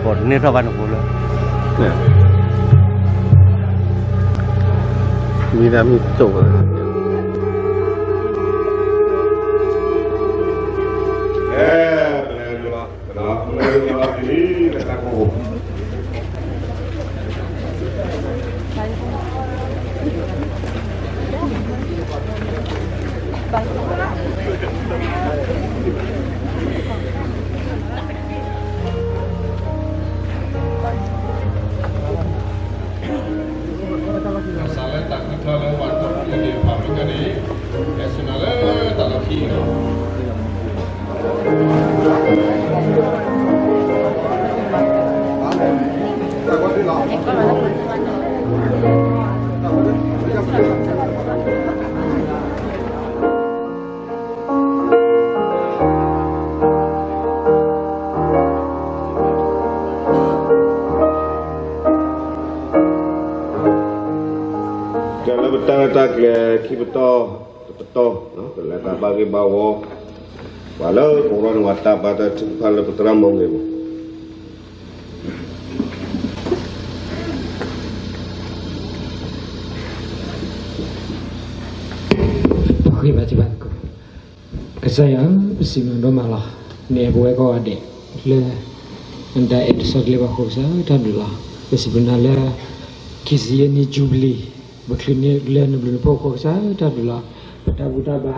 ပိာ်န့ၢ်ထီၣ်ဘၣ်နကိးလၢ မ့ၢ်ဒၣ်မ့ၢ်တိၢ်ဝဲ ကစၢ်လၢတၢ်ဃုထၢလၢပှၤတီပူၤန့ၣ် ပှၤမ့ၢ်ကန့ၣ် ဟဲဆူနၤလၢတၢ်လီၢ်ခံန့ၣ်လီၤ. တၢ်လၢပတၢ်ရဲၣ်တၢ်ကျဲၤခံပတီၢ်တပတီၢ်, ကလဲၤတၢ်ဘၣ်ဂ့ၢ်ဘၣ်ဝီ, ပှၤလၢကရၢန့ၣ် ပှၤတၢ်ဘၣ်တၢ်ထုကဖၣ်လၢပသရၣ်မုၣ်ဂ့ၤပူၤ ပဃ့ဘါထုကဖၣ်သကိး. ကစၢ်ယွၤဧၢ, ပစံးဘျုးဒိၣ်မးလီၤ. နအဲၣ်ပဝဲကိးဂၤဒဲးလၢ နတၢ်အဲၣ်တၢ်ဆီတလဲဘၣ်အဃိ ကစၢ်တၢ်ဘျုးလီၤ. ပစံးဘျုးနၤလၢ ခံဆံယဲၢ်နံၣ် jubilee ပချုးန့ၢ်လၢနဘျုးနဖှိၣ်အဃိ ကစၢ်တၢ်ဘျုးလီၤ. ပတၢ်ဘူၣ်တၢ်ဘါ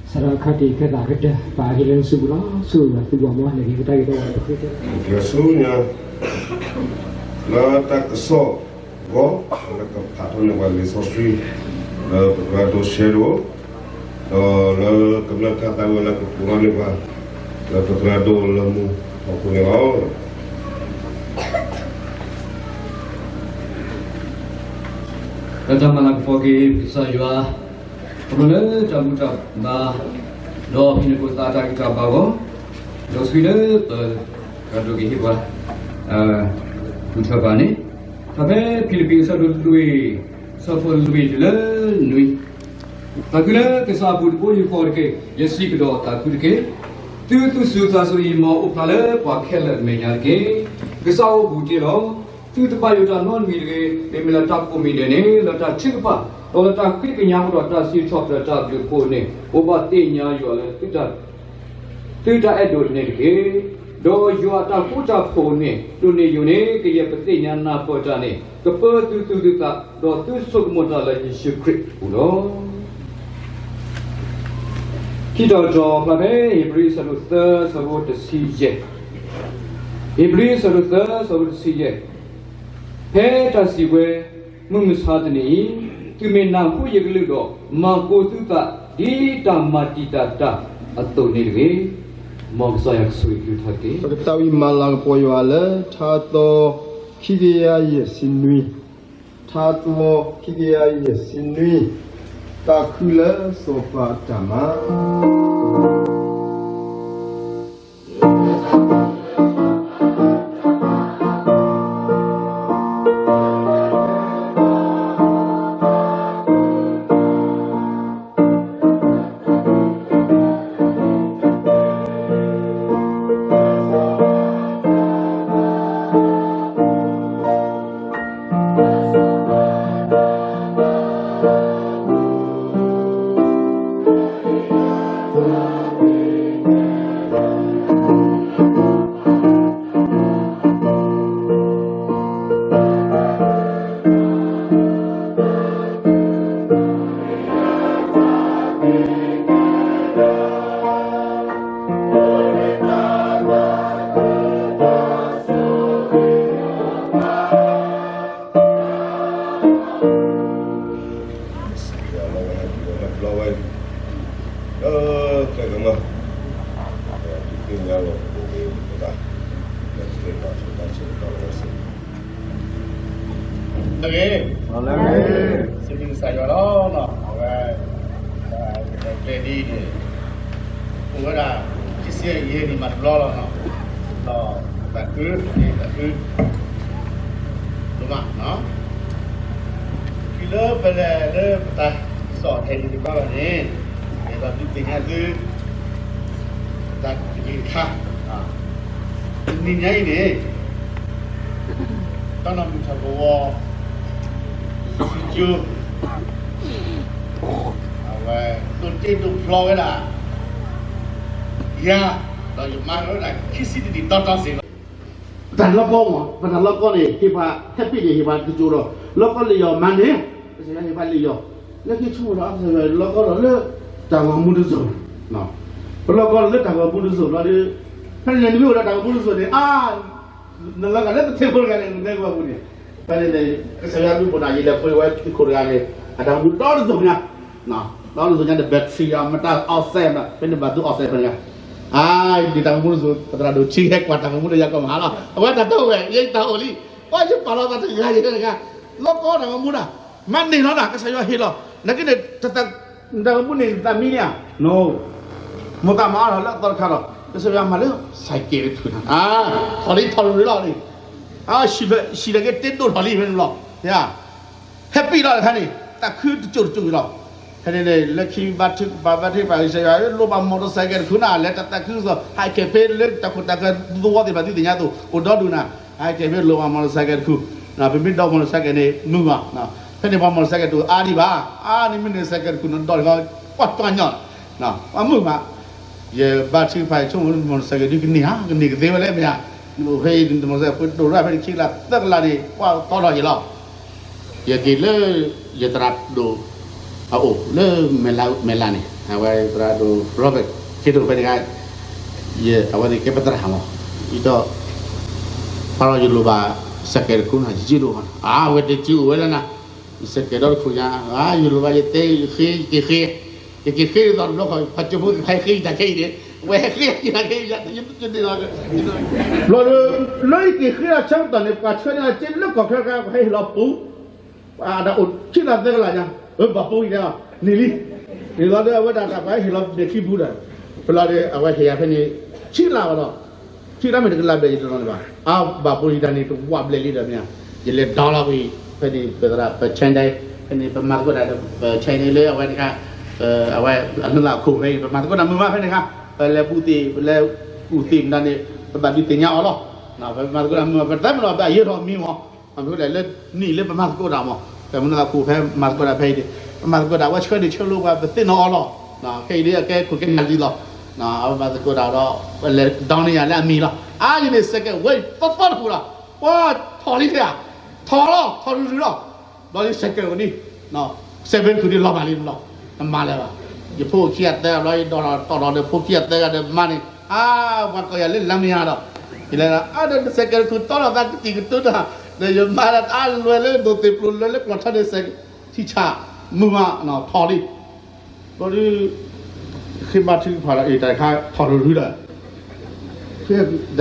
စးထီၣ်အခါတံၢ်ခဲသးကတၢၢ် ပာ်က့ၤလၢနစုပူၤလီၤ. ဆိၣ်ဂ့ၤဘၣ်သုဘၣ်မီၢ် လဲၤက့ၤကတၢၢ်က့ၤဒီးပဃ့တၢ် ကစၢ်ယွၤ လၢတၢ်ကစီၣ်ဂီၢ် လၢကဖးထီၣ်န့ၢ်ပှၤလံာ်စီဆှံ လၢပသရၣ်ဒိၣ်ဆဲးဒိၣ်, ဒီးလၢကမျၢၢ်တၢ်သးဝံၣ်လၢကပူၤထီၣ်န့ၢ်ပှၤ လၢပသရၣ်ဒိၣ်လၢမူဟီၣ်ခိၣ်န့ၣ်လီၤ. လၢတၢ်မၤလၤကပီၤက့ၤ ကစၢ်ယွၤ ခီဖျိလၢတၢ်ဘူၣ်တၢ်ဘါ ဒီးဖံးန့ၢ်ဖိသၣ်တၢ်ဂံၢ်တၢ်ဘါအဂီၢ်, ဒီးဆှံလၢပ ကဒိးက့ၤဟ့ၣ်ပှၤ ဘူၣ်ထီၣ်ဘါန့ၣ်, ဖဲဖံလံးပံးအဆၢဒိၣ်လွံၢ် ဆၢဖိလွံၢ်တုၤလၢနွံ, သးခုလၢကစၢ်အပူၤတဘိယူၢ်ဃီတက့ၢ်. ယစံးကဒီးသးခုတက့ၢ်. သုသူၣ်စူၤသးစူၤအံၤ မ်အအိၣ်ဖျါလၢပှၤခဲလၢာ်အမဲာ်ညါတက့ၢ်. ကစၢ်အိၣ်ဘူးတ့ၢ်လီၤ. သုတဘၣ်ယိၣ်တၢ်နီတမံၤတဂ့ၤ. မ့မ့ၢ်လၢတၢ်ကိးမံၤဒဲးန့ၣ် လၢတၢ်ထုကဖၣ် ဒီးလၢတၢ်ဃ့ကညးအိၣ်ဒီးတၢ်စံးထီၣ်ပတြၢၤတၢ်ဘျုးအဃိန့ၣ် ဘိးဘၣ်သ့ၣ်ညါယွၤလၢ သုတၢ်အဲၣ်ဒိးန့ၣ်တက့ၢ်. ဒီးယွၤအတၢ်ဃူတၢ်ဖိးန့ၣ် ဒိးန့ၢ်ယိာ်န့ၢ်ကယဲၢ်ပသ့ၣ်ညါနၢ်ပၢၢ်တၢ်န့ၣ် ကပၢသုသူၣ်သုသး ဒီးသုဆိကမိၣ်တၢ်လၢယ့ၣ်ၡူးခရံာ်အပူၤလီၤ. ခံတီၤတတီၤဖျါဖဲ ဧ့ၤဘြံၤအဆၢဒိၣ်သၢ အဆၢဖိတဆံယဲၢ်, ဧ့ၤဘြံၤအဆၢဒိၣ်သၢ အဆၢဖိတဆံယဲၢ်, ဖဲတၢ်စံးဝဲ မုၢ်မဆါတနံၤအံၤ သုမ့ၢ်နၢ်ဟူယကလုၢ်ဒီး မၤကိးသုသး ဒ်တၢ်မၤတံာ်တာ်တၢ်အသိးန့ၣ်တဂ့ၤ. မ်ကစၢ်ယွၤကဆိၣ်ဂ့ၤကလုၢ်ထီၣ်တက့ၢ်. ပကသးဝံၣ်မၤလၤကပီၤယွၤလၢ ထါသီ ခံကယၤယဲၢ်ဆံနွံ, ထါသီ ခံကယၤယဲၢ်ဆံနွံ, သးခုလၢစီၤပၤအတၢ်မၤ တဂ့ၤ, စံးဘျုးကစၢ်ယွၤလီၤ. အဝဲ ကျဲဒ်အံၤန့ၣ် အိၣ်ဝဲဒၣ် ခံဆံယဲၢ်နံၣ်မးတဘျီလီၤ. ဒီးသးခု, သးခု ဒိၣ်မး, တုၤလၢပလဲၤလၢပတၢ်ကစီၣ်ခဲအံၤတဘျီလီၤန့ၣ် ယအဲၣ်ဒိးဒုးသ့ၣ်ညါသု တၢ်တက့ၢ်တခါ, တနံၤညါအံၤန့ၣ် တၢ်နီၢ်မုၢ်ထီၣ်ကဝီၤ စုကၠိ အဝဲ ဒိးတ့ဒိးဖျီဝဲဒၣ် ယၤ ဒီးယမါဝဲဒၣ်ခံဆံတနံၣ်တီတီစ့ၢ်ကီး ပတၢ်လီၢ်ကီၢ်မး ပတၢ်လီၢ်ကီၢ်န့ၣ် ဟ့ၣ်ပှၤ happy န့ၣ် ဟ့ၣ်ပှၤတကၠိဒီး လီၢ်ကီၢ်လၢယီၤမၤန့ၣ် ကစၢ်ယွၤဟ့ၣ်ပှၤလၢယီၤ လၢခံဆိကမိၣ်ဒီး ကစၢ်ယွၤလီၢ်ကီၢ်ဒီးလၢ တၢ်ဂီၤမူတစိၤ ပလီၢ်ကီၢ်လၢတၢ်ဂီၤမူတစိၤဘျီဒီး ဖဲန့ၣ်နမ့ၢ်အိၣ်ဒီးတၢ်ဂီၤမူတစိၤန့ၣ် အါ နလီၤဂာ်လၢသထ့ဖိတဂၤန့ၣ် နနဲကဝီၤပူၤန့ၣ် ဖဲန့ၣ်န့ၣ် ကစၢ်ယွၤဒုးပိာ်တၢ်ယံၤလဲၤခွဲဝဲသ့ၣ်ခိၣ်တဂၤန့ၣ် အတၢ်ဂီၤမူဒီတစိၤညါ ဒီတစိၤညါဒီး battery အမတၤ အီစဲး ဖဲန့ၣ်ဘၣ်သူအီစဲးဖဲန့ၣ် အါ ယတၢ်ဂီၤမူတစိၤ ပသရၣ်ဒိၣ်ထံဟဲကွၢ်တၢ်ဂီၤမူဒီးယၤကီၢ်မဟါလီၤ အဝဲတၢ်တိဝဲ ယတၢ်အိၣ်လံ ပှၤယပာ်လီၤသးတဂၤယဲတဂၤ လီၢ်ကီၢ်တၢ်ဂီၤမူဒၣ် မၤန့ၢ်လီၤဒၣ် ကစၢ်ယွၤဟ့ၣ်လီၤ နကန့ၣ် တၢ်ဂီၤမူန့ၣ် နသးမံလံဧါ နိ မိၢ်သးမၤအီၣ်လီၤလၢအသီတခါလီၤ ကစၢ်ယွၤမၤလၢ စဲးကဲးတခုနၤ ထီၣ်လံထီၣ်ရူၢ်လီၤန့ၣ် ဟံၣ်ဒီးက့ၤတ့ဒိၣ်ထီၣ်လံဖဲန့ၣ်လီၤ happy လီၤတခါန့ၣ် သးခုတကၠိၢ်တကၠိၢ်လီၤ ဖဲန့ၣ်န့ၣ် လၢခံဘါထုကဖၣ်ဘါထုကဖၣ်ကစၢ်ယွၤ လိၣ်ဘၣ် motorcycle တခုနၤ လဲၤတၢ်သးခုကစီၣ် ဟးကဲၤဖဲလၢတၢ်ခိၣ်တၢ်ဃၢၤသဝီသ့ၣ်တဖၣ်သုသ့ၣ်ညါအသိး အိၣ်ဒီဒူၣ်နၤ ဟးကဲၤဖဲလိၣ်ဘၣ် motorcycle တခု ပမ့ၢ်ဒီး motorcycle န့ၣ် မုာ်မး ဖဲန့ၣ်ပှၤ motorcycle တအိၣ်အါဒံးဘၣ် အါန့ၣ်မ့ၢ်န့ၣ် cycle တခုနဒီးတခီ ပှၤတွၤညီၣ် ပှၤမုာ်မး ယဘါထုကဖၣ်ဆိကမိၣ် motorcycle ဒုးကန့ၢ်ဧါ ကန့ၢ်ကသ့ဝဲလဲၣ်မ့ၢ်ဧါ နအိၣ်ဖဲအံၤ motorcycle ပှၤဒိၣ်ရၣ်ဖဲန့ၣ် ခံကလးသၢကလးန့ၣ် ပှၤတီထီၣ်ယံၤလီၤ ယက့ၤလၢ ယသရၣ်ဒိၣ် အအိၣ်လၢ မဲၢ်လးန့ၣ် အဝဲသရၣ်ဒိၣ် Robert ခ့ဒိၣ်ဖဲန့ၣ် အဝဲသ့ၣ်ကဲပသရၣ်မး အံၤဒီး ပှၤလီၤယလိၣ်ဘၣ် စဲးကဲးတခိၣ်နၤ ယစုလိၣ်ဘၣ် အဝဲတစုအိၣ်ဝဲလၢနၤ စဲးကဲးဒီတခိၣ်ညါ ယလိၣ်ဘၣ် ယတဲ ယဃ့ ယက့ၤဃ့ ယက့ၤဃ့ဒ်သိးတဘျီဃီ ပှၤကၠိဖိသ့ၣ်တဖၣ်ဃ့ယတၢ်ခဲအံၤန့ၣ် ဝဲဃ့ယတၢ်ခဲအံၤ ယန့ၣ်လီၤ ဘျီဒီး လၢယက့ၤဃ့ဒီးဆၢကတီၢ်န့ၣ် ပှၤဆှၢန့ၢ်က့လၢကီၢ်ချၢတခါ ပှၤဟဲဟ့ၣ်လီၤပူၤ ပှၤဒၣ်အိၣ်ခံလါသၢကလးညါ အၢ ဘၣ်ပူၤအံၤန့ၣ် န့ၢ်လံ န့ၣ်လီၤဒီးအဝဲဒၣ်တၢ်ပှၤဟ့ၣ်လီၤမဲာ်ခံပူၤဒီး ဖဲလီၤဒီးအဝဲဟ့ၣ်ယၤဖဲန့ၣ် ဆံးလါဘၣ်ဒီး ဆံးလါမ့ၢ်တကလးဘျဲၣ်ယတနီၤန့ၣ်ဘၣ် အါဘၣ်ပူၤယတၢ်န့ၣ်တဝးဘျဲၣ်လံဒီးမ့ၢ် ယလဲၤဒီလီၤကွံာ် ဖဲန့ၣ် ပသရၣ် ပ channel ဖဲန့ၣ် ပမၤသကိးတၢ်ဒီး ပ channel လၢအဝဲတခါ အဝဲအနုာ်လီၤအခိၣ်ဖဲအံၤ ပမၤသကိးတၢ်မုာ်မးဖဲန့ၣ်ခါ ပလဲၤပူၤသ့ၣ် ပလဲၤပူၤသ့ၣ်မတၤန့ၣ် ပဘၣ်ဒုးသ့ၣ်ညါအီၤလီၤ ပမၤသကိးတၢ်မုာ်မး ပတၢ်မ့ၢ်လီၤပအယၢၤထီၣ်မံၤမး မ့ၢ်လၢနံၣ်လၢပမၤသကိးတၢ်မး ပမၤသကိးတၢ်ခိၣ်ဖဲမၤသကိးတၢ်ဖဲအံၤန့ၣ် ပမၤသကိးတၢ်ဝဲဆှၢန့ၣ်ဆှၢလိာ်ပှၤပသ့ၣ်နီၣ်အီၤလီၤ ခဲအံၤဒ်အကဲခိၣ်ကဲနၢ်လံလီၤ အဝဲမၤသကိးတၢ်ဒီး ပလဲၤဒီန့ၢ်ယၤလၢအမံၤလီၤ အါယန့ၣ် စဲးကဲးဝဲသီသီတပူၤလီၤ ပှၤထီၣ်လံထဲဧါ ထီၣ်လီၤ ထီၣ်ရုၢ်ရုၢ်လီၤ ဘျီဒ်စဲးကဲးအိၣ်န့ၣ် စဲးဘ့တခိၣ်ဒ်လီၤဘၣ်လံလီၤ နမၤလၢၤဘၣ် ယဖိခံဂၤသၢဂၤဘျီ ယဒီးတီၢ်ဒီးဒီးဖိခံဂၤသၢဂၤဒီးမါန့ၣ် အါ ပှၤကိးယၤလၢလါမယၤဒီး ယလဲၤဒီး အါ ဒီးစဲးကဲးတခိၣ်တီလီၤသးကတံာ်ကတိၤတၢ် ဒီးယမါဒီးတၢ်လွဲလၢဒိၣ်သ့ၣ်ပျိၤလွဲလၢကျီၢ်ထီန့ၣ် စဲးထံဆး မုာ်မး ထီၣ်လံ ဘျီဒ် ဃ့ဘါထုကဖၣ်ဒီး အ့ၣ် တၢ်တခါထီၣ်ရုၢ်ရုၢ်ဒီး တၢ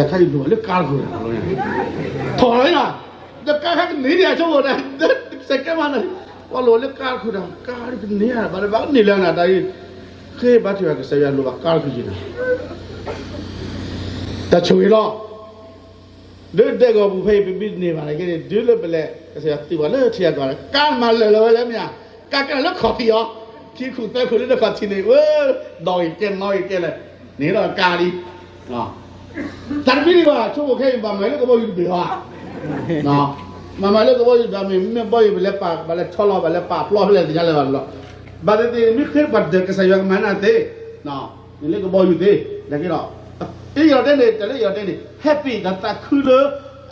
်ခါအံၤလိၣ်လၢကါတခိၣ်တၢ်လီၤ ထီၣ်လီၤလံနီၤ ဒီးကါခါကန့ၢ်ဒံးအဆိကမိၣ်ဒီး စဲးကဲးမးန့ၣ် ပှၤလိၣ်လၢကါတခိၣ်တၢ် ကါတကန့ၢ်ဧါ ဘၣ်လၢဘၣ်ကန့ၢ်လၢနၤတၢ်အံၤ ဃ့ဘါထုကဖၣ်ကစၢ်ယွၤလိၣ်ဘၣ်ကါတခိၣ်ယံၤနၤ တၢ်ဆိၣ်ဂ့ၤလီၤ လၢဒဲကဝီၤပူၤဖဲအံၤ ပမ့ၢ်န့ၢ်ဘၣ်န့ၣ်က့န့ၣ် တုၤလၢပလဲၤ ကစၢ်ယွၤသုးပှၤလၢထံဂၤကီၢ်ဂၤ ကါမၤလၢာ်လီၤဝဲလဲၣ်မ့ၢ်ဧါ ကါကဲလၢခီၣ်ထံးအီၤ ခံခိၣ်သၢခိၣ်လၢနခီၣ်ထံးန့ၣ် ဝဲ ဒီးဂ့ၤကဲနီၣ်ဂ့ၤကဲလဲၣ် န့ၣ်ဒီးကါလံ တၢ်တမံၤဒံးဘၣ် ဆိကမိၣ်ခဲအံၤ ဘၣ်မၤလၢကဘီယူၤတဘ့ၣ်ဘၣ် ဘၣ်မၤလၢကဘီယူၤတဘ့ၣ်မ့ၢ် မ့ၢ်ဘီယူၤပလဲၤပာ် ပလဲၤဆီလီၤ ပလဲၤပာ်ဖျီဖဲလဲၣ်သ့ၣ်ညါလၢၤဘၣ်လီၤ ဘၣ်သ့ၣ်သ့ၣ် မ့ၢ်ဃ့ပှၤဒၢးကစၢ်ယွၤကမၤနၢ်သ့ န့ၣ်လၢကဘီယူၤသ့ နာ်က့ဒီး အ့ၣ်ယီၤတဲန့ၣ် တၢ်လၢယီၤတဲန့ၣ် happy ဒီးသးခုလၢ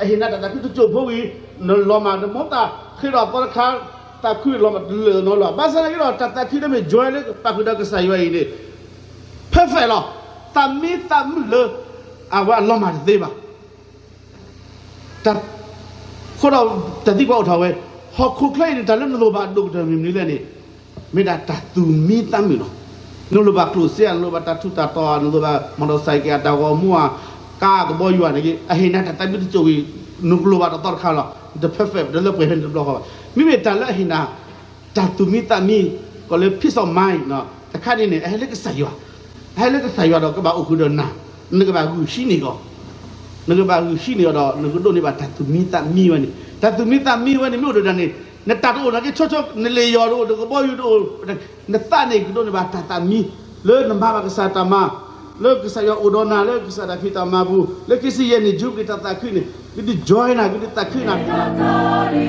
အဟ့ၣ်နၤတၢ်သးခုတစိၢ်ဖိဝံၤ နလီၤမၢ်တမီတၢ် ဃ့ဒီးသီတခါ သးခုလီၤမၢ်တလၢာ်နီလီၤ ဘၣ်ဆၣ်နာ်က့ဒီး တၢ်သးခုလၢမ့ၢ် joy လၢပာ်ဃုာ်ဒီးကစၢ်ယွၤအံၤန့ၣ် perfect လီၤ သးမံသးမုာ်လၢ အဝဲအလီၤမၢ်တသ့ဘၣ် တၢ် အဃိဒီး တၢ်သံကွၢ်အိၣ်ထီၣ်ဝဲ ဟီၣ်ခိၣ်ချၢအံၤန့ၣ် တၢ်လၢနလိၣ်ဘၣ်ဒိၣ်ကတၢၢ်မ့ၢ်မနုၤလဲၣ်န့ၣ် မ့ၢ်ဒၣ်တၢ်သူၣ်မံသးမုာ်လီၤ. နလိၣ်ဘၣ်ကျိၣ်စ့ဧါ, နလိၣ်ဘၣ်တၢ်ထူးတၢ်တီၤဧါ, နလိၣ်ဘၣ် motorcycle ဧါ, တၢ်ဂီၤမူဧါ, ကါကဘီယူၤဧါန့ၣ်က့ အဟ့ၣ်နၤတၢ်သးမံတစိၢ်ဝံၤ နကလိၣ်ဘၣ်တသီတခါလီၤ. တ perfect တလၢပှဲၤဖဲန့ၣ်တဘျီဃီဘၣ်. မ့မ့ၢ်တၢ်လၢအဟ့ၣ်နၤ တၢ်သူၣ်မံသးမံ ကီးလၢ peace of mind တခါန့ၣ်န့ၣ် အဟဲလၢကစၢ်ယွၤ, အဟဲလၢကစၢ်ယွၤဒီးကဘၣ်အိၣ်ဃုာ်ဒီးနၤ, နကဘၣ်ဂုာ်ဟံးန့ၢ်အီၤ, နကဘၣ်ဂုာ်ဟံးန့ၢ်အီၤဒီး နကဒိးန့ၢ်ဘၣ်တၢ်သူၣ်မံသးမံဝဲန့ၣ်, တၢ်သူၣ်မံသးမံဝဲန့ၣ် မ့ၢ်အိၣ်ဒီးနၤန့ၣ် နတၢ်တအိၣ်နာ်က့ ဆိဆိ နလ့ၣ်ယီၤတအိၣ် နကဘီယူၤတအိၣ်, နသးန့ၣ်ကဒိးန့ၢ်ဘၣ်တၢ်သးမံ, လၢနမၤဘၣ်ကစၢ်တၢ်မၤ, လၢကစၢ်ယွၤအိၣ်ဒီးနၤ လၢကစၢ်တၢ်ဖံးတၢ်မၤပူၤ, လၢခံဆံယဲၢ်နံၣ် jubilee တၢ်သးခုန့ၣ် ကဒုး join နၤ ကဒုးသးခုနၤ